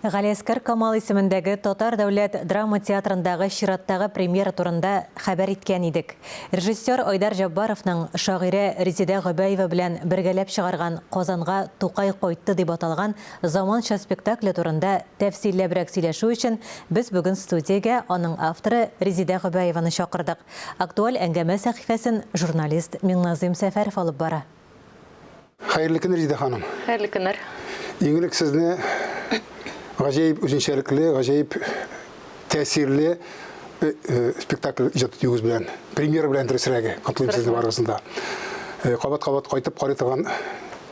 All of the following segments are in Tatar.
Галиәскәр Камал исемендәге Татар дәүләт драма театрындагы чираттагы премьера турында хәбәр иткән идек. Режиссер Айдар Җаббаровның шагыйрә Резеда Гобәева белән бергәләп чыгарган Казанга Тукай кайтты дип аталган заманча спектакле турында тәфсилләбрәк сөйләшү өчен без бүген студиягә аның авторы Резеда Гобәеваны чакырдык. Актуаль әңгәмә сәхифәсен журналист Миңназыйм Сәфәров алып бара. Хәерле көн, Резеда ханым. Хәерле көннәр. Иң элек сезне гаҗәеп үзенчәлекле, гаҗәеп тәэсирле э, э, спектакль иҗат итүегез белән, премьера белән дөресрәге, котлыйм сезне барыгызны да. Э, кабат-кабат кайтып карый торган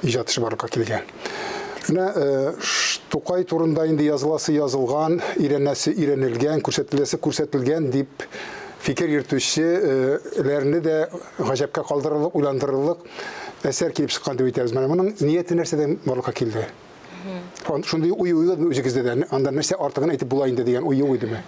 иҗат эше барлыкка килгән. Менә Тукай турында инде языласы язылган, өйрәнәсе өйрәнелгән, күрсәтеләсе күрсәтелгән дип фикер йөртүчеләрне дә гаҗәпкә калдырырлык, уйландырырлык әсәр килеп чыккан дип әйтәбез. Менә моның нияте нәрсәдән барлыкка килде? Шундый уй уйладымы үзегездә дә? Анда нәрсә артыгын әйтеп була инде дигән уй юк идеме?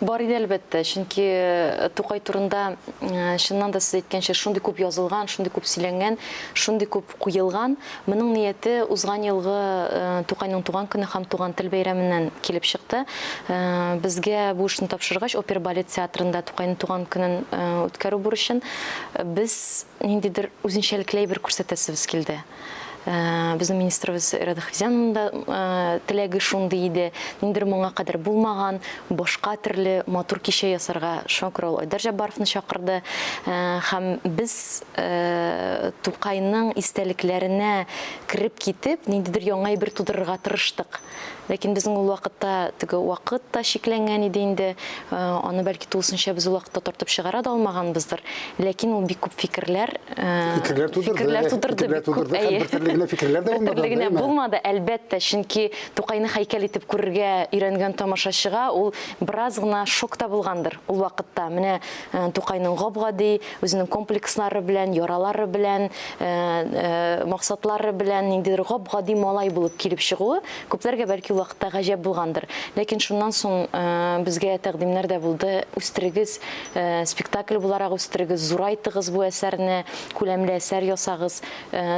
Бар иде, әлбәттә, чөнки э, Тукай турында э, чыннан да сез әйткәнчә шундый күп язылган, шундый күп сөйләнгән, шундый күп куелган. Моның нияте узган елгы э, Тукайның туган көне һәм туган тел бәйрәменнән килеп чыкты. Безгә бу эшне тапшыргач, опера балет театрында Тукайның туган көнен үткәрү бурычын без ниндидер үзенчәлекле әйбер күрсәтәсебез килде. Э, безнең министрыбыз Ирада Хизяновның да э, теләге шундый иде. Ниндидер моңа кадәр булмаган, башка төрле матур кичә ясарга. Шуңа күрә ул Айдар Җаббаровны чакырды. Э, һәм без Тукайның истәлекләренә кереп китеп, ниндидер яңа әйбер тудырырга тырыштык. Ләкин безнең ул вакытта теге вакыт та чикләнгән иде инде. Э, аны бәлки тулысынча без ул вакытта тартып чыгара да алмаганбыздыр. Ләкин ул бик күп фикерләр э, фикерләр тудырды. Фикерләр тудырды бик күп. Әйе. Бер төрле генә фикерләр дә булмады. Бер төрле генә булмады, әлбәттә, чөнки Тукайны һәйкәл итеп күрергә өйрәнгән тамашачыга ул бераз гына шок та булгандыр ул вакытта. Менә э, Тукайның гап-гади, үзенең комплекслары белән, яралары белән, максатлары белән ниндидер гап-гади малай булып килеп чыгуы күпләргә бәлки ул вакытта гаҗәп булгандыр. Ләкин шуннан соң безгә тәкъдимнәр дә булды, үстерегез, спектакль буларак үстерегез, зурайтыгыз бу әсәрне, күләмле әсәр ясагыз,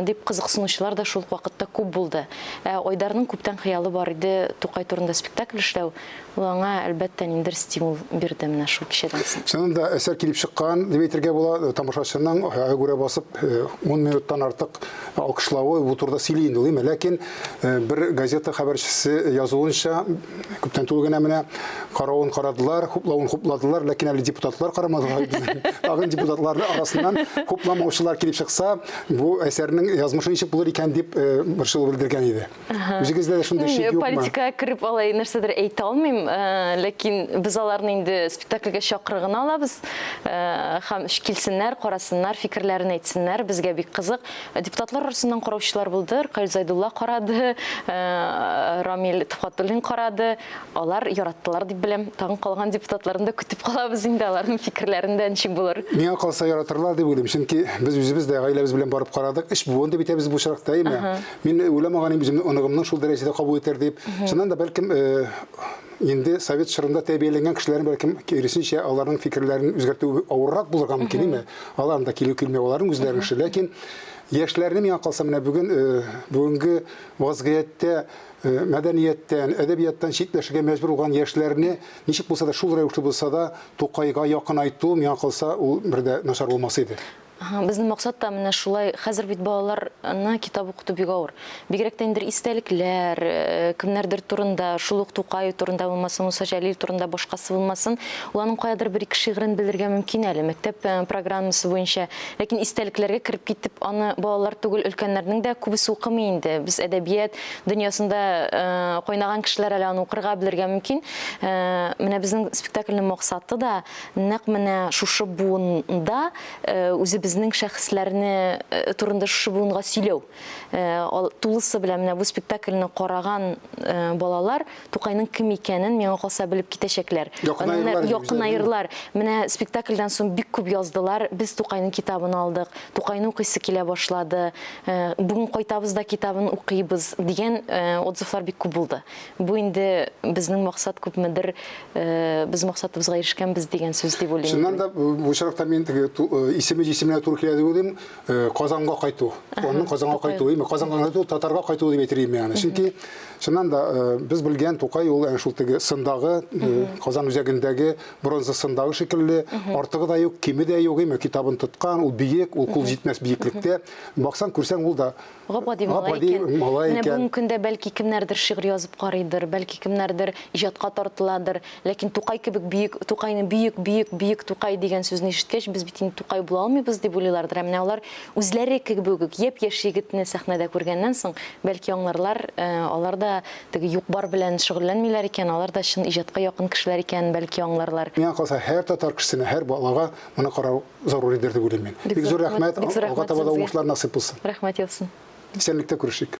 дип кызыксынучылар да шул ук вакытта күп булды. Ә Айдарның күптән хыялы бар иде Тукай турында спектакль эшләү. Ул аңа, әлбәттә, ниндидер стимул бирде менә шул кичәдән соң. Чыннан да әсәр килеп чыккан дип әйтергә була. Тамашачының аягүрә басып 10 минуттан артык алкышлавы бу турыда сөйли инде ул, Ләкин бер газета хәбәрчесе язуынча, күптән түгел генә менә каравын карадылар, хуплавын хупладылар, ләкин әле депутатлар карамадылар. Тагын депутатлар арасыннан хупламаучылар килеп чыкса, бу әсәрнең язмышы ничек булыр икән дип борчылу белдергән иде. Үзегездә дә шундый шик юкмы? Политикага кереп алай нәрсәдер әйтә алмыйм, э, ләкин без аларны инде спектакльгә чакыры гына алабыз. Э, һәм килсеннәр, карасыннар, фикерләрен әйтсеннәр, безгә бик кызык. Э, депутатлар арасыннан караучылар булды, Ркаил Зайдулла карады, Рамил Төхвәтуллин карады. Алар яраттылар дип беләм. Тагын калган депутатларны да көтеп калабыз инде, аларның фикерләрен дә ничек булыр. Миңа калса яратырлар дип уйлыйм, чөнки без үзебез дә гаиләбез белән барып карадык. Өч буын дип әйтәбез бу очракта, әйеме? Мин уйламаган идем үземнең оныгымның шул дәрәҗәдә кабул итәр дип. Чыннан да бәлкем э, инде совет чорында тәрбияләнгән кешеләрнең бәлкем киресенчә аларның фикерләрен үзгәртү авыррак булырга мөмкин, әйеме? Аларның да килү килмәү аларның үзләренең эше. Ләкин яшьләрне миңа калса менә бүген э, бүгенге вазгыятьтә э, мәдәнияттән, әдәбияттан читләшергә мәҗбүр булган яшьләрне ничек булса да шул рәвешле булса да Тукайга якынайту миңа калса ул бер дә начар булмас иде. Безнең максат та менә шулай. Хәзер бит балаларны китап укыту бик авыр. Бигрәк тә инде истәлекләр, э, кемнәрдер турында, шул ук Тукай турында булмасын, Муса Җәлил турында, башкасы булмасын, ул аның каядыр бер-ике шигырен белергә мөмкин әле, мәктәп э, программасы буенча. Ләкин истәлекләргә кереп китеп, аны балалар түгел, өлкәннәрнең дә күбесе укымый инде. Без әдәбият дөньясында э, кайнаган кешеләр әле аны укырга белергә мөмкин. Менә безнең спектакльнең максаты да нәкъ менә шушы буында үзебезнең шәхесләрне турында шушы буынга сөйләү. Тулысы белән менә бу спектакльне караган балалар Тукайның кем икәнен миңа калса белеп китәчәкләр. Якынаерлар. Якынаерлар. Менә спектакльдән соң бик күп яздылар. Без Тукайның китабын алдык. Тукайны укыйсы килә башлады. Бүген кайтабыз да китабын укыйбыз дигән отзывлар бик күп булды. Бу инде безнең максат күпмедер без максатыбызга ирешкәнбез дигән сүз дип уйлыйм. Чыннан да бу очракта мин теге исеме җисеменә көненә туры килә дип уйлыйм, э, Казанга кайту. Аның Казанга кайтуы, именно Казанга кайту, татарга кайту дип әйтер идем мин аны. Чөнки чыннан да э, без белгән Тукай ул әнә шул теге сындагы, э, Казан үзәгендәге бронза сындагы шикелле, артыгы да юк, киме дә юк, именно китабын тоткан, ул биек, ул кул җитмәс биеклектә. Баксаң, күрсәң, ул да Гап-гади малай Гап-гади икән. малай Менә икән. бүгенге көндә бәлки кемнәрдер шигырь язып карыйдыр, бәлки кемнәрдер иҗатка тартыладыр. Ләкин Тукай кебек бөек, Тукайны бөек, бөек, бөек Тукай дигән сүзне ишеткәч, без бит инде Тукай була алмыйбыз дип уйлыйлардыр. Ә менә алар үзләре кебек үк япь-яшь егетне сәхнәдә күргәннән соң, бәлки аңларлар, алар да теге юк-бар белән шөгыльләнмиләр икән, алар да чын иҗатка якын кешеләр икәнен бәлки аңларлар. Миңа калса, һәр татар кешесенә, һәр балага моны карау заруридер дип уйлыйм мин. Бик зур рәхмәт, Бик зур алга рәхмәт таба да сезгә. уңышлар насыйп булсын. Рәхмәт яусын. Исәнлектә күрешик.